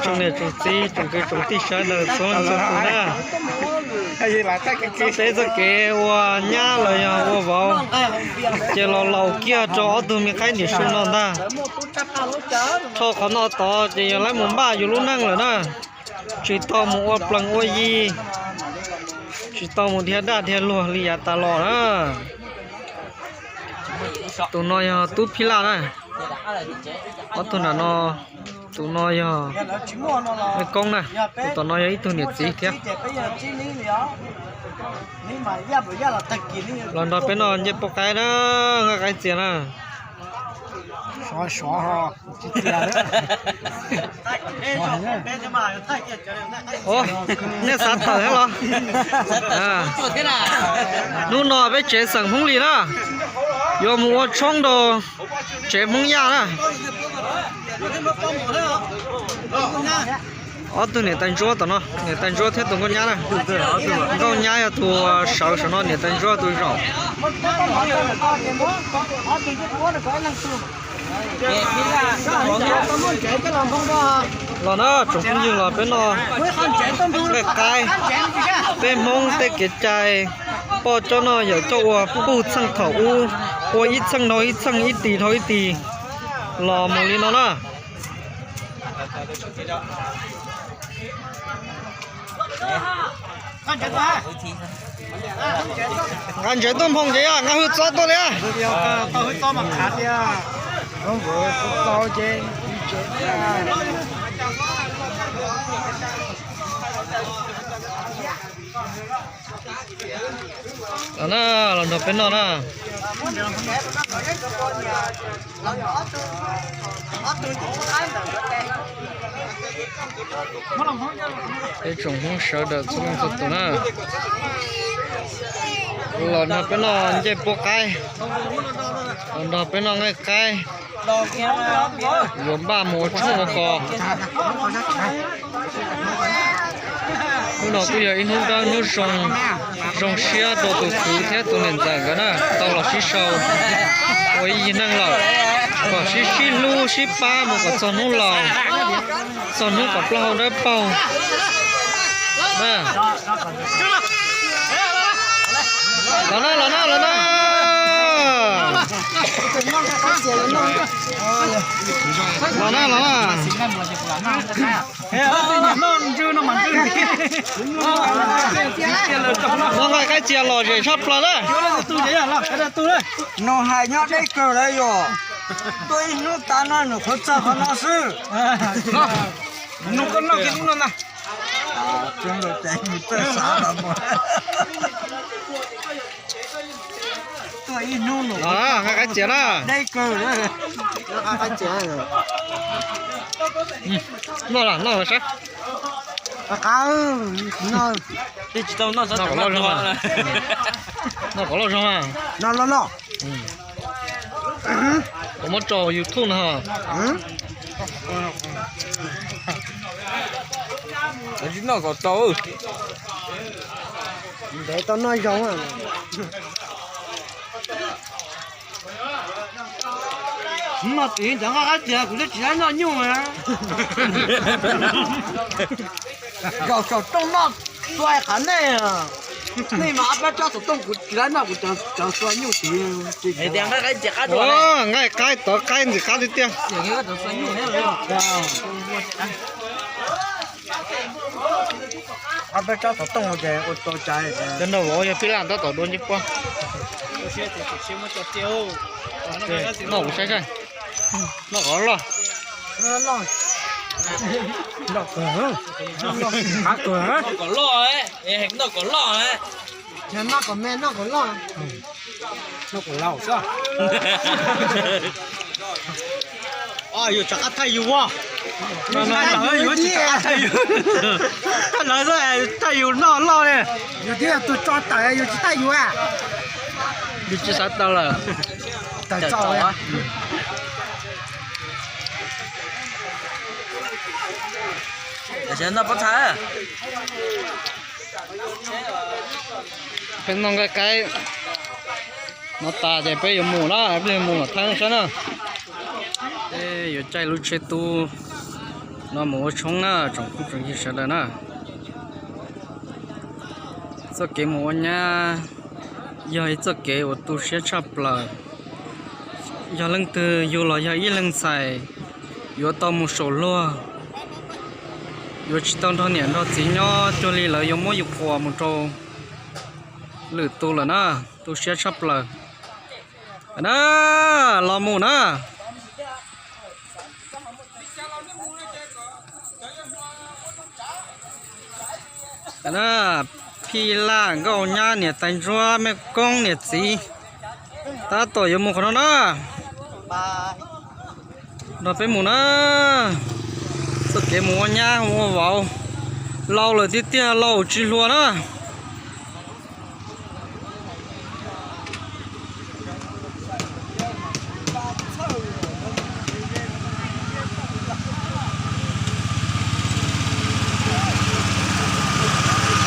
Tsoom niam tsoom txiv tsoom kwv tsoom tij sawv daws txhua leej txhua tus na, txoj kev txoj kev ua nyab los yog ua vauv, ces los laus kiag rau ob tug me qaib niam su no ntag. Rho qhov no tod ces yog lawv mus npaj yus lub neej lawm na, tsis tau mus ua plees ua yi, tsis tau mus dhia daj dhia luag li yav tas los na. Tus no yog tub phij laj na, ob tug nram no, tus no yog me koob na, tus tom no yog ib tug niam txiv thiab. Los nrog peb noj ncej poj qaib na, nqaij qaib txias na. Nej xav tawm thiab los? Hnub no peb tsev xeem Hmoob Lis na, yuav mus ua tshoob rau tsev Hmoob Yaj na. Ob tug niam tais ntsuab tom no, niam tais ntsuab thiab tus nkauj nyab na. Nkauj nyab yog tus sawv saum no, niam tais ntsuab tus zaum. Los na tsoom phooj ywg, los peb noj nqaij qaib, peb Hmoob tej kev cai, poj coj noj yawm coj ua puag txheej thaum ub, ua ib txheej dhau ib txheej, ib tis dhau ib tis los mus li no na. Nqa ntsev tuaj nphoo ces yog nqa hwj txob tuaj li. Los na, los nrog peb noj na. Peb tsoom Hmoob sawv daws txhua leej txhua tus na, los nrog peb noj ncej puab qaib, los nrog peb noj nqaij qaib, yuav npaj mus ua tshoob ua kos. Hnub no kuj yog ib hnub dawb hnub zoo, zoo siab rau tus kwv thiab tus niam ntxawm nkawd na, tau los sib sau ua ib yig neej lawm, kom sib sib hlub sib pab mus kom txog hnub laus, txog hnub kom plaub hau dawb paug. Los na, los na, los na. Los na, los na. Noj nqaij qaib txias lom zem tshaj plaws na. Nws hais nyob deb kawg lawm yom. Tuaj ib hnub tas no nws qhuav txog qhov no xwb. Nws koj noj kiag lub no ntag. Tuaj ib hnub nws qhuav txog qhov no xwb, deb kawg. Noj los noj los saib. Qab, noj kom loj zog, noj kom loj zog. Noj loj loj. Kuv muab tso YouTube no. Tsis noj kom tau. Ntev tau noj zoo. Noj txiv ntawd nqaij qaib txias kuv twb tsis laib noj nyuj. Zaum saum rooj noj txua qhov nej, nej mas ob peb tsob xov tooj kuv tsis laib noj kuv tseem txua nyuj tid. Nqaij qaib tov qaib ntxim qab tiag tiag. Ob peb tsob xov tooj ces ua tau cai. Cov no vauv yog phij laj tab tom dua ncej puab. Noj kuv saib saib. Noj kom loj. Noj kom loj, noj kom loj. Noj kom me noj kom loj. Noj kom loj xwb. Yus rov qab thaij yus as. Yus tsis rov qab thaij yus. Thaij lawv xwb, thaij yus noj loj li. Yus twb yog tus tso tawm yus tsis thaij yus a. Yus tsis xav tau lawm. Tawm tso. Noj pob txha. Peb noj nqaij qaib no tas ces peb yuav mus na, peb yuav mus mam thaij saib na. Peb yuav caij lub tsheb tub No mus ua tshoob na tsoom phooj tsoom ywg sawv daws na. Txoj kev mus ua nyab yog ib txoj kev uas tu siab tshaj plaws. Yog leej twg yug los yog ib leeg ntxhais yuav tau mus saum luag, yuav tsis tau nrog niam nrog txiv nyob cuag li lawv yuav muab yus qhuas mus rau lwm tus lawm na, tu siab tshaj plaws. Na, los mus na. Phij Laj, Nkauj Nyab, niam tais ntsuab, mej koob niam txiv, tab tom yuav mus qhov no na. Nrog peb mus na. Txoj kev mus ua nyab ua vauv, laus lawm tiag tiag, laus tsis hluas na.